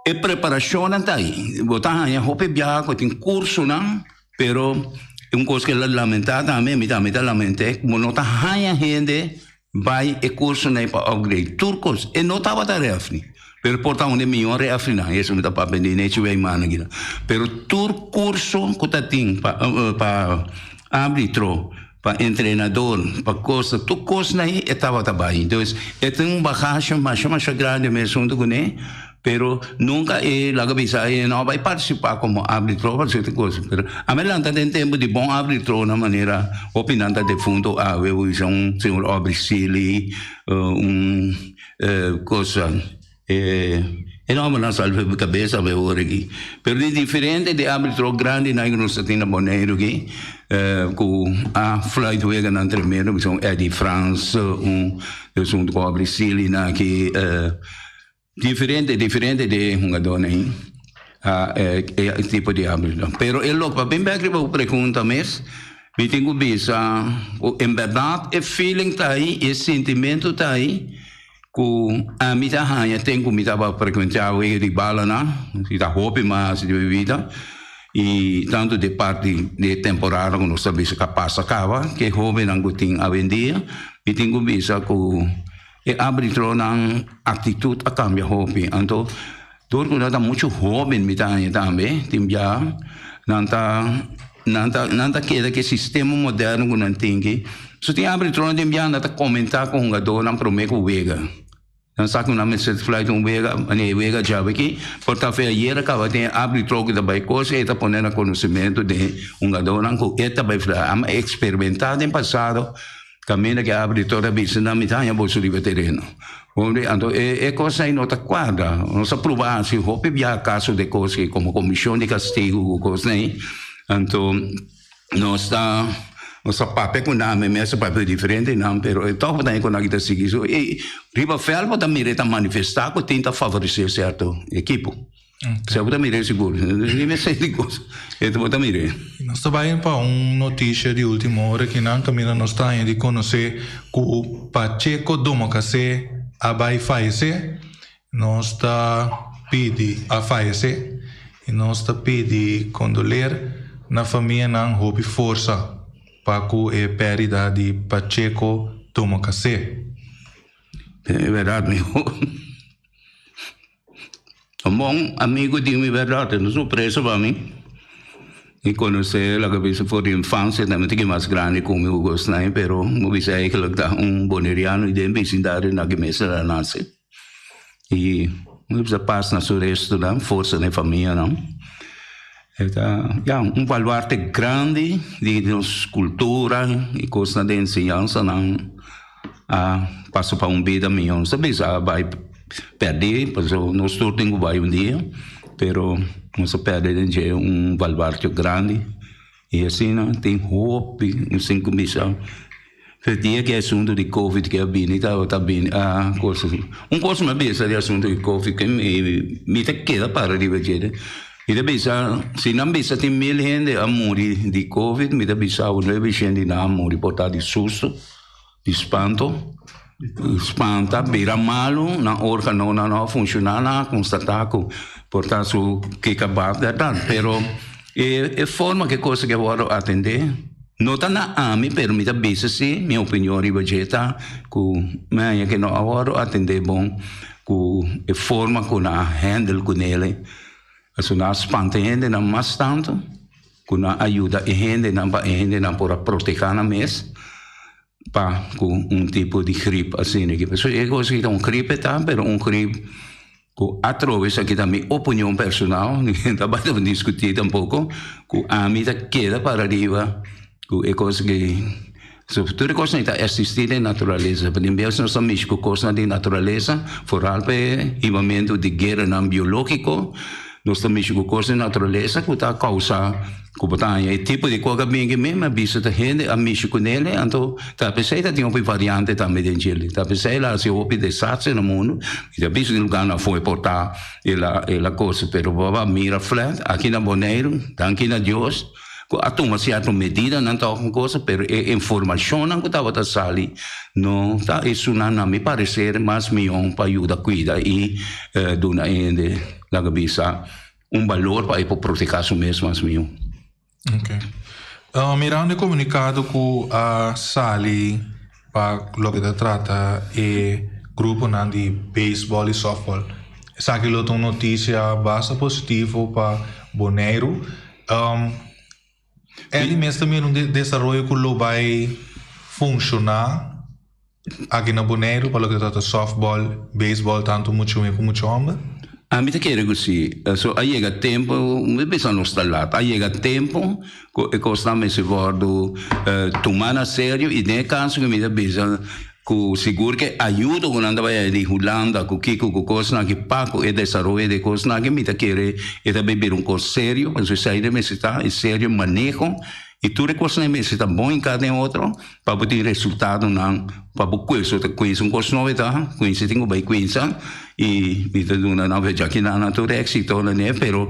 e preparashonnan ta ei. Bo ta haña hopi biaha ku tin kursonan pero un kos ku el a lamentá tambe, mi tambe ta lament'é, ku bo no ta haña hende Bai e cursonan pa upgrade tur cos. E no tabata refri, pero por ta un di e mihor refrinan, eso mi ta papia di Nechi Wijman aki nan. Pero tur curso cu ta tin pa pa arbitro, pa entrenador, pa cosa, tur cosnan ahi e tabata bai. Entonces e tin un bagashi masha masha grandi mes hunto cune. Pero nunca e laga bisa e no bai participa como arbitro pa cierto cosa. Pero a mi lanta den tempo di bon arbitronan manera hopi nan ta defunto awe, bo bisa un señor Aubrey Sealy, un cosa. E e nombernan sali for mi cabeza awe ora aki. Pero di diferente di arbitro grandinan cu nos ta tin na Boneiru aki, cu a fluit weganan tremendo, bo bisa un Eddie Frans, un esun cu Aubrey Sealy nan aki. Diferente, diferente di e hungadónan ei a e tipo di árbitro. Pero e lok pa bin bèk riba bo pregunta mes, mi tin ku bisa ku en bèrdat e feeling ta ei, e sintimentu ta ei ku ami ta haña ten ku mi tabata frekuentá wega di balanan, si ta hopi mas di mi bida, i tantu di parti di e temporada ku nos ta bisa ku a pasa kaba, ku e hóbennan ku tin awendia, mi tin ku bisa ku. E abritronan actitud a cambia hopi. Anto door cu nan ta mucho hoben mi ta haña tambe tin bia nan ta nan ta nan ta keda cu e sistema moderno cu nan tin ki. So tin abritronan tin bia nan ta comenta cu hungadornan prome cu wega. Nan sa cu nan mester fluit un wega, mane e wega djawe aki. Por ta fe ayer a caba tin e abritro cu ta bay cos e ta pone na conocimento den hungadornan cu e ta bay fluit. Amo a experimenta den pasado. Kaminda ke abri tur a bisa nan mi ta haña boso riba tereno. Hombre, anto e e kos ei no ta kuadra. Nos a pruba hasi hopi biaha kaso de kos ei komo komishon di kastigu ku kosnan ei. Anto nos ta nos a papia ku nan, mi mes a papia ku diferente nan, pero e tòg bo ta haña ku nan ta sigui. So ei riba vèlt bo ta mira e ta manifestá ku tin ta favoresé sierto ekipo. Esei bo ta mir'é sigur. Ni mester di kos. E bo ta mir'é. Nos ta bai pa un notisia di ultimo ora kinan kaminda nos ta haña di konosé ku Pacheco Domocasé a bai fayesé. Nos ta pidi a fayesé i nos ta pidi kondoler na famianan hopi forsa pa ku e pèrdida di Pacheco Domocasé. E bèrdat miho. Un bon amigo di mi berdad, e no sorpresa pa mi. Mi conoce laga bisa for di infancia, tambe ta mas grandi cu mi Hugo Snij, pero mi bisa eigenlijk ta un Boneriano y den vecindario na ki mester a nace. Y mi bisa pas na su restonan, forsa na e famianan. E ta, ya, un baluarte grandi di nos cultura y cosnan di enseñansanan. A pasa pa un bida mihó. Nos ta bisa a bai pèrdí, pasobra nos tur tin ku bai un dia, pero nos a pèrdè den dje un balbartio grandi i asina tin hopi nos tin ku bisa e dia ku e asuntu di covid ke a bini tabata bini a kos un kos mi a bisa di asuntu di covid ke mi ta keda para riba dje mi ta bisa si nan bisa tin mil hende a muri di covid mi ta bisa awe nuebe shenti nan a muri por ta di susto. Di spanto, spanta, bira malu, nan organonan no a funshoná, nan a konstatá ku por ta su kika bad bèrdat. Pero e e forma ku e kos aki a wòrdu atendé no ta na ami, pero mi ta bisa si mi opinion riba dje ta ku mi haña ke no a wòrdu atendé bon ku e forma ku nan a handle kunele. Pasobra nan a spanta e hendenan mas tantu. Ku nan a yuda e hendenan pa e hendenan por a protehá nan mes pa ku un tipo di grip asina aki. Pasobra e kos aki ta un gripe ta, pero un grip ku atrobe esaki ta mi opinion personal, mi no ta bai diskutí tampoko, ku ami ta keda para riba ku e kos aki. So tur e kosnan ta eksistí den naturalesa, pasobra tin bes nos ta mishi ku kosnan di naturalesa, foral pa e hibamentu di gueranan biológiko, nos ta mishi ku kos di naturalesa ku ta kousa ku bo ta haña e tipo di kos ku a bini aki mes, mi a bisa ta hende a mishi kuné, anto ta p'esei ta tin hopi variante tambe den djele, ta p'esei el a hasi hopi desastre na mundu, mi ta bisa tin lugar nan fo'i por ta el a el a kos, pero bo a mira flat aki na Boneiru, danki na Dios. Ku a tuma sierto medidanan tok un cosa, pero e informashonnan ku tabata sali no ta esunnan na mi pareser mas mihó pa yuda kuida i duna e hende laga bisa un balor pa e por proteha su mes mas mihó. Ok. Mirando e komunikado ku a sali pa loke ta trata e gruponan di beisbòl i sòftbòl, esaki lo ta un notisia basta positivo pa Boneiru. Um, Eddie mes ta mira un desaroyo ku lo bai funshoná aki na Boneiru pa loke ta trata softball, baseball, tantu mucha muhé ku mucha hòmber? Ami ta kere ku si. So a yega tempu, mi bisa nos ta lat, a yega tempu ku e kosnan mester wòrdu tuma na serio i den e kaso ku mi ta bisa ku sigur ke ayudo ku nan ta bai haña di Hulanda ku kiko ku kosnan aki pa ku e desaroyo di e kosnan aki mi ta kere e ta bai bira un kos serio pasobra esei ta mester ta e serio maneho i tur e kosnan mester ta bon hinká den otro Pa bo tin resultadonan pa bo kueso ta kuensa un kos nobo ta kuensa tin ku bai kuensa i mi ta duna nan fecha aki nan nan tur éksito nan e pero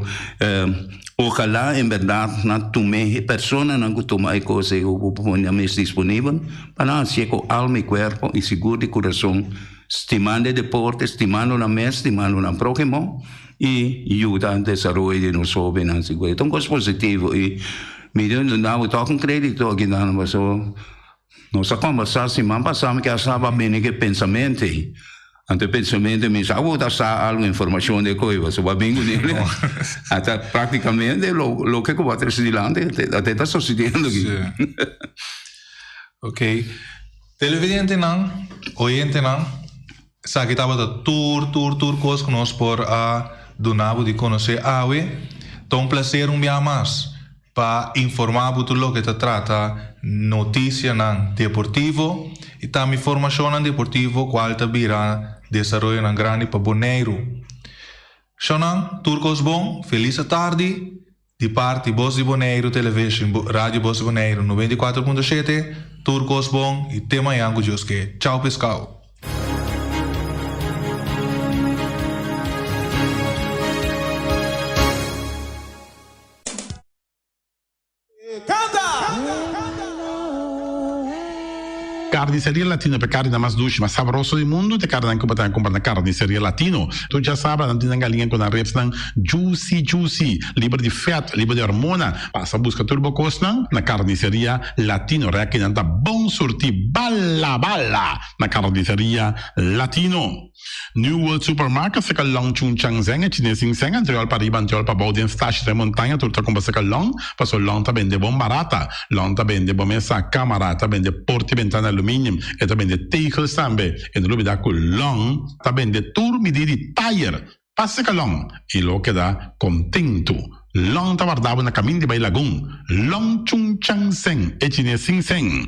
ojalá en bèrdat nan tuma e personanan ku tuma e kos ei ku bo pone nan mes disponibel pa nan hasié ku alma i kuerpo i sigur di kurason stimando e deporte stimando nan mes stimando nan próhimo i yuda desaroyo di nos hóbennan sigur e ta un kos positivo i Mi ta duna bo tok un kredito aki nan paso nos a kombersá siman pasá mi ke a sa bo a bini ku e pensamentu ei. Anto e pensamentu mi sa bo ta sa algu informashon di e koi paso bo a bin kuné. Ata praktikamente loke ku bo a trese dilanti a te ta sosediendo aki. Ok. Televidentenan, oyentenan, Esaki tabata tur, tur, tur kos ku nos por a duna bo di konosé awe. Ta un plaser un bia mas pa informá bo tur loke ta trata notisianan deportivo i tambe formashonnan deportivo kual ta bira desaroyonan grandi pa Boneiru. Shonnan, tur kos bon, felis atardi di parti Bos di Boneiru Television, Radio Bos di Boneiru 94.7, tur kos bon i te mañan ku Dios ke. Chao pescao. Carniceria Latino pa e carninan mas dushi, mas sabroso di mundu ta e carninan cu bo ta cumpra na Carniceria Latino. Tur djasabra nan tin nan galiña cu nan ribsnan juicy juicy, liber di vet, liber di hormona. Pasa busca tur bo cosnan na Carniceria Latino. Rekinan ta bon surti bala bala na Carniceria Latino. New World Supermarket seka long Chung Chang Zeng e chines sin seng antriol pa riba antriol pa bou den stashi den montaña tur ta kumpra seka long paso long ta bende bon barata long ta bende bo mesa kamara ta bende porta y bentana aluminium e ta bende tegels tambe e no lubida ku long ta bende tur midi di tayer pa seka long y lo keda kontentu Long ta warda bo na kamin di bai Lagun. Long Chung Chang Seng, e chines sin seng.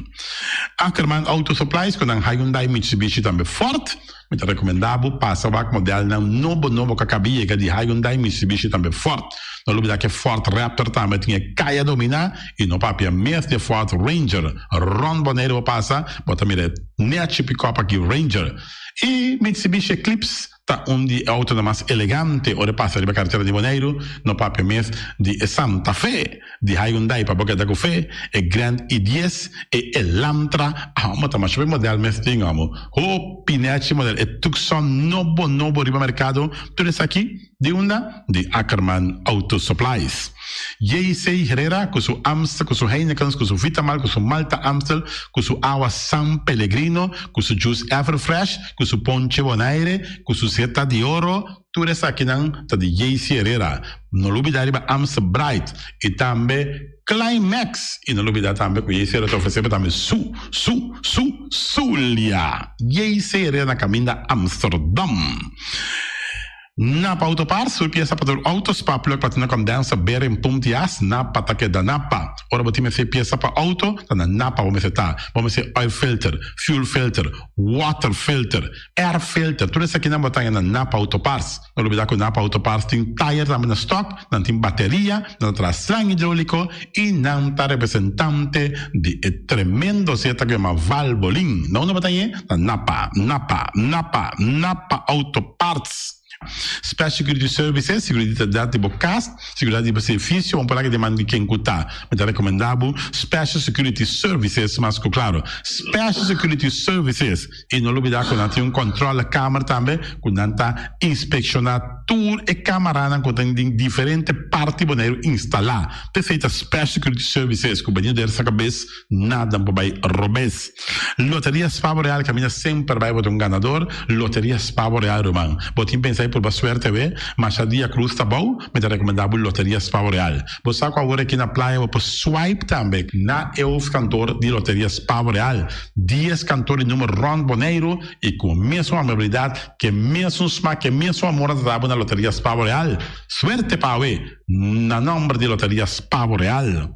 Ackerman Auto Supplies ku nan Hyundai, Mitsubishi tambe Ford. Mi ta rekomendá bo pasa wak modelnan nobo nobo ku a kabi yega di Hyundai, Mitsubishi tambe Ford. No lubidá ku e Ford Raptor tambe tin e kaya dominá i no papia mes di e Ford Ranger. Rònt Boneiru bo pasa, bo ta mira e nechi pikòp aki Ranger. I Mitsubishi Eclipse. Ta un di e autonan mas elegante ora e pasa riba karetera di Boneiru, no papia mes di e Santa Fe di Hyundai pa bo keda ku fe, e Grand i dies, e Elantra, amo ta masha be model mes tin amo, hopi nechi model, e Tucson nobo nobo riba merkado, tur esaki di unda? Di Ackerman Auto Supplies. JC Herrera ku su Amstel, ku su Heinekens, ku su Vitamal, ku su Malta Amstel, ku su awa San Pellegrino, ku su juice Everfresh, ku su ponche Bonaire, ku su seta di oro, tur esakinan ta di JC Herrera. No lubida riba Amstel Bright i tambe Climax! I no lubida tambe ku JC Herrera ta ofresé bo tambe su, su, su, Zulia! JC Herrera na kaminda Amsterdam. Napa Auto Parts, tur piesa pa tur auto, spark plug, platina condenser, bearing, pump di as, Napa ta keda Napa. Ora bo tin mester piesa pa auto, ta na Napa bo mester ta. Bo mester oil filter, fuel filter, water filter, air filter, tur esakinan bo ta haña na Napa Auto Parts. No lubida ku Napa Auto Parts tin tayer tambe na stock, nan tin bateria, nan ta traha slang hidrolico y nan ta representante di e tremendo zeta ku yama Valvoline. Na unda bo ta hañ'e? Na Napa, Napa, Napa, Napa Auto Parts. Special Security Services, Seguridat di bo kas, seguridat di bo servisio, bo por laga den man di ken ku ta. Mi ta rekomendá bo Special Security Services mas ku klaro. Special Security Services. I no lubidá ku nan tin un kòntròle kamer tambe ku nan ta inspekshoná tur e kamaranan ku tin den diferente parti Boneiru instalá. P'esei ta Special Security Services ku bania der sa kabes nada por bai robes. Loteria Spavo Real kaminda semper bai bo ta un ganador. Loteria Spavo Real ruman. Bo tin pensa. purba suerte awe, masha dia cruz ta bou, mi ta recomenda bo Loteria Spao Real. Bo sa cu awor aki na playa bo por swipe tambe na e hoofdkantoor di Loteria Spao Real. Dies kantoor di numero rond Boneiru y cu mesun amabilidad, ke mesun smak, ke mesun amor a trata bo na Loteria Spao Real. Suerte pa awe na nomber di Loteria Spao Real.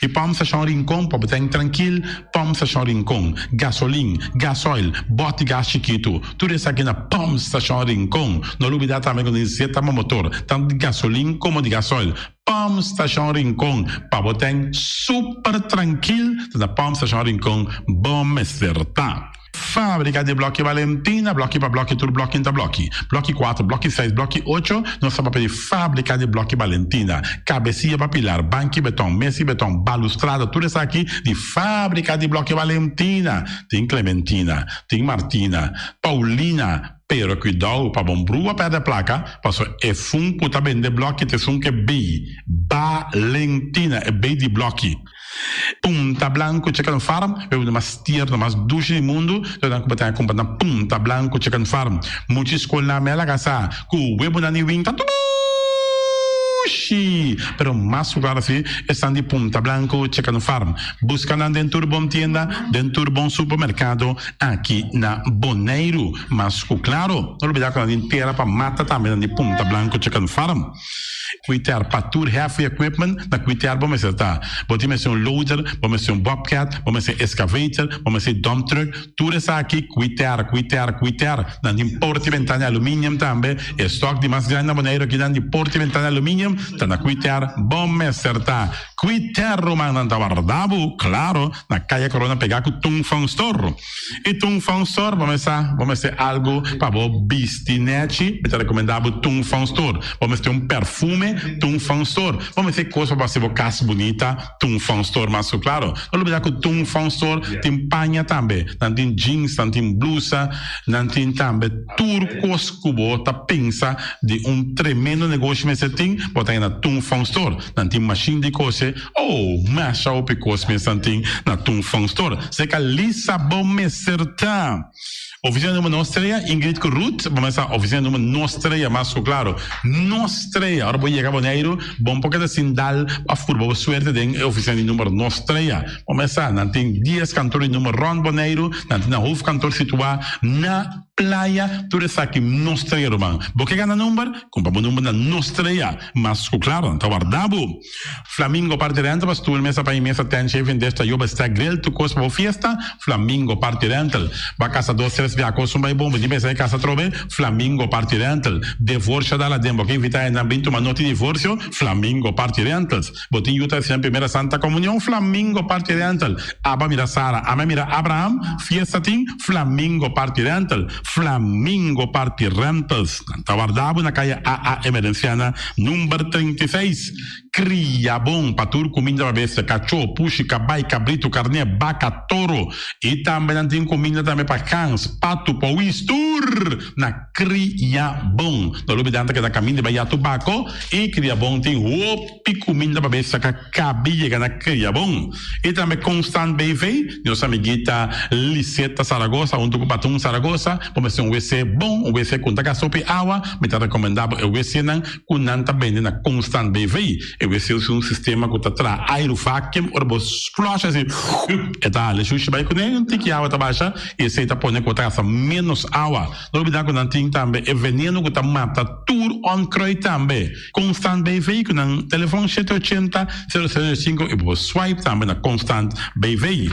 Y Pump Station Rincon pa bo ten trankil, Pump Station Rincon, gasolin, gasoil, bòt di gas chikitu, tur esaki na Pump Station Rincon. No lubida tambe ku nesesita bo motor, tantu di gasolin komo di gasoil. Pump Station Rincon pa bo ten super trankil, ta na Pump Station Rincon bo mester ta. Fábrika di blòki Valentina, blòki pa blòki tur blòki ta blòki. Blòki kuater, blòki seis, blòki ocho, nos ta papia di fábrika di blòki Valentina. Kabesia pa pilar, banki beton, mesi beton, balustrada, tur esaki di fábrika di blòki Valentina. Tin Clementina, tin Martina, Paulina, pero kuidou pa bon brua pèrdè plaka, paso e fun ku ta bende blòki ta esun ke bei Valentina, e bei di blòki. Punta Blanco Chicken Farm, bebida mas tierno, mas dushi di mundu, lo nan ku bo ta kumpra na Punta Blanco Chicken Farm. Mucha skolnan mi a laga sa ku webonan di win ta dushi! Pero mas ku klaro si esnan di Punta Blanco Chicken Farm. Buska nan den tur bon tienda, den tur bon supermerkado aki na Boneiru. Mas ku klaro, no lubida ku nan tin tera pa mata tambe nan di Punta Blanco Chicken Farm. Cuiter pa tur heavy equipment na cuiter bo mester ta. Bo tin mester un loader, bo mester un bobcat, bo mester excavator, bo mester dump truck, tur esaki cuiter, cuiter, cuiter. Nan tin porta y ventana aluminium tambe. E stock di mas grandi na Boneiru akinan di porta y ventana aluminium ta na cuiter bo mester ta. Cuiter rumannan ta warda bo, claro, na Caya Corona pega cu Tung Fong Store. I Tung Fong Store bo mester bo mester algu pa bo bisti nechi, mi ta rekomendá bo Tung Fong Store. Bo mester un perfume, Tung Fong Store. Bo mester kos pa bo hasi bo kas bunita, Tung Fong Store mas ku klaro. No lubidá ku Tung Fong Store tin paña tambe. Nan tin jeans, nan tin blusa, nan tin tambe tur kos ku bo ta pensa di un tremendo negoshi mester tin, bo ta haya na Tung Fong Store. Nan tin mashin di kose. Oh, masha hopi kos mes nan tin na Tung Fong Store. Seka Lisa bo mester ta. Oficina numero nos trea, Ingrid ku Ruth, bo mester oficina numero nos trea, mas ku klaro. Nos trea, ora bo yega Boneiru, bo no por keda sin dal of purba bo suerte den e oficina di numero nos trea. Bo mester sa, nan tin dies kantor di numero rond Boneiru, nan tin nan hoofdkantoor situa na Playa, tur esaki nos trea ruman. Bo ke gana number? Kumpra bo number na nos trea. Mas ku klaro, nan ta warda bo. Flamingo Party Rental pa stoel, mesa pa mesa, tent, shaving dish, tayo, bestek, grill, tur kos pa bo fiesta. Flamingo Party Rental. Ba kasa dos tres bia kos un bai bon, bo tin pensa e kasa atrobe. Flamingo Party Rental. Devorsio dal aden, bo ke invita hendenan bin tuma noti divorsio. Flamingo Party Rentals. Bo tin yu ta hasinan primera santa komunion. Flamingo Party Rental. Aba mira Sara, ama mira Abraham, fiesta tin. Flamingo Party Rental. Flamingo Party Rentals. Nan ta warda bo na kaya AA Emerenciana number 36. Kria bon pa tur kuminda pa bestia, kachó, pushi, kabai, kabritu, karné, baka, toro. I tambe nan tin kuminda tambe pa gans, patu, powis, tur na Kria bon. No lubida nan ta keda kaminda bai ya tubako i Kria bon tin hopi kuminda pa bestia ka kabi yega na Kria bon. I tambe Constant BV, nos amiguita Liseta Zaragoza huntu ku Patun Zaragoza, bo mester un wc bon, un wc ku no ta gasta hopi awa, mi ta rekomendá bo e wcnan ku nan ta bende na Constant BV. E wc usa un sistema ku ta traha airu vacuum, ora bo flush asi e ta hala e shushi bai kuné, un tiki awa ta basha i esei ta pone ku bo ta gasta ménos awa. No olbida ku nan tin tambe e veneno ku ta mata tur onkruid tambe. Constant BV ku nan telefon shete ochenta, sero sero sinku i bo por swipe tambe na Constant BV.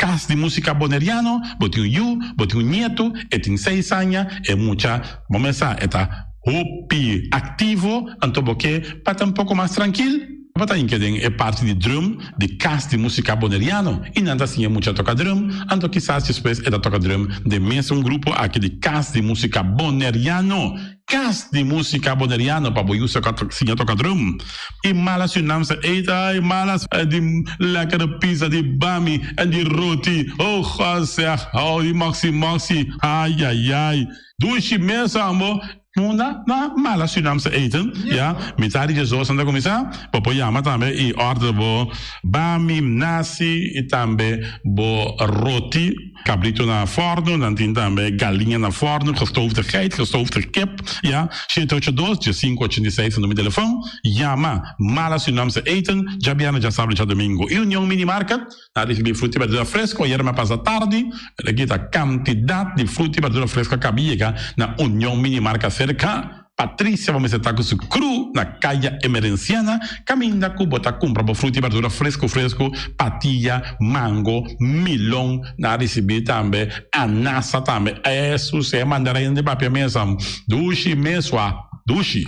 Kas di Musika Boneriano, bo tin un yu, bo tin un nietu, e tin seis aña, e mucha, bo mes sa, e ta hopi aktivo, anto bo ke pa ta un poko mas trankil? Bo ta hinka den e parti di drum di Kas di Musika Boneriano i nan ta siña mucha toka drum, anto kisas despues e ta toka drum den mesun grupo aki di Kas di Musika Boneriano. Kas di Musika Boneriano pa bo yu siña toka drum. I mala Surinaamse eten, ai malas di lekkere pizza di bami en di roti, oh God zeg, oh di moxi moxi, ai ai ai. Dushi mes ambo. Munda na mala Surinaamse eten, ya, mitad di diesdos nan ta kuminsá, bo por yama tambe i order bo bami, nasi i tambe bo roti. Cabrito na forno, nan tin tambe galiña na forno, gestoofde geit, gestoofde kip, ya. 782 1586 ta numero di telefon. Yama Mala Surinaamse Eten, djabièrnè, djasabra, djadomingo. Y Union Mini Market, nan ricibi fruta y berdura fresco. Ayera mi a pasa tardi, pero aki ta cantidad di fruta y berdura fresco a caba yega na Union Mini Market cerca. Patricia bo mester ta ku su kru na Kaya Emerenciana kaminda ku bo ta kumpra bo fruta i berdura fresku fresku, patia, mango, milon, nan a risibí tambe anasa tambe. Esus e mandarin di papia mesa dushi mesua dushi.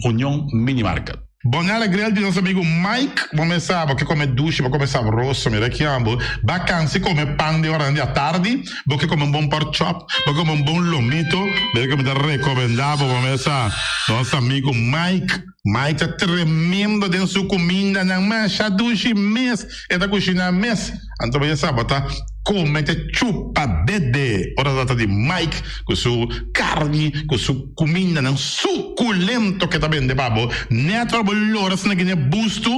Union Mini Market. Bonella Grill di nos amigo Mike, bo mes sa bo ke kome dushi, bo kome sabroso, mira ki ambo, ba kansi kome pan den oranan di atardi, bo ke kome un bon pork chop, bo ke kome un bon lomito, mira ke mi ta rekomenda bo, bo mes sa nos amigo Mike, Mike ta tremendo den su kumindanan, masha dushi mes e ta kushina mes, anto bo ya sa bo ta kome te chupa dede ora ta trata di Mike ku su karni, ku su. Kumindanan sukulento ke ta bende pa bo. Nèt ora bo lora asina gine bustu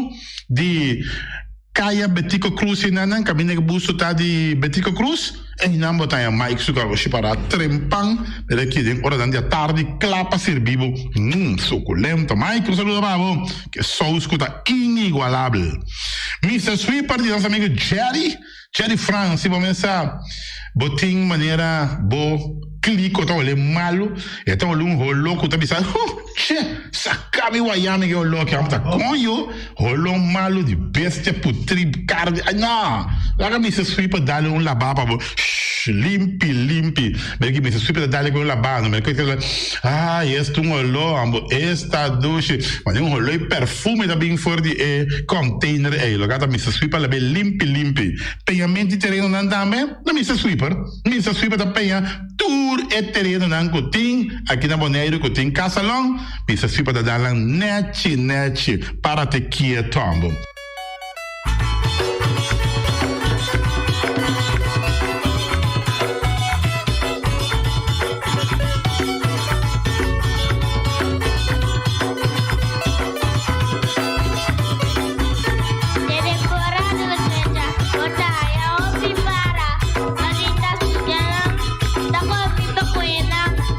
di Kaya Betico Cruz enanan, kaminda ke bustu ta di Betico Cruz, einan bo ta haña Mike su garoshi pará trempan mira aki den oranan di atardi kla pa sirbi bo. Mmm, sukulento. Mike, un saludo pa bo. Ke sous ku ta inigualabel. Mister Sweeper di nos amigo Jerry. Jerry Frans, si bo mesa bo tin manera bo kliko ta hole malu, e ta hole un holo ku ta bisa, huh, che, saka mi waya mi ke holo aki, amo ta koño, holo malu di bestia putri karni, ay no, laga Mister Sweeper dale un laba pa bo, shh, limpi, limpi, mira ki Mister Sweeper ta dale ku un laba, no, mira ki, ay, esta un holo, amo, esta dushi, mane un holo i perfume ta bin for di e container ei, loke ta Mister Sweeper labe limpi limpi. Peñament di terenonan tambe na Mister Sweeper. Mister Sweeper ta peña tur e terenonan ku tin aki na Boneiru ku tin kasalon. Mister Sweeper ta dal nan nechi nechi. Para te kieto ambo.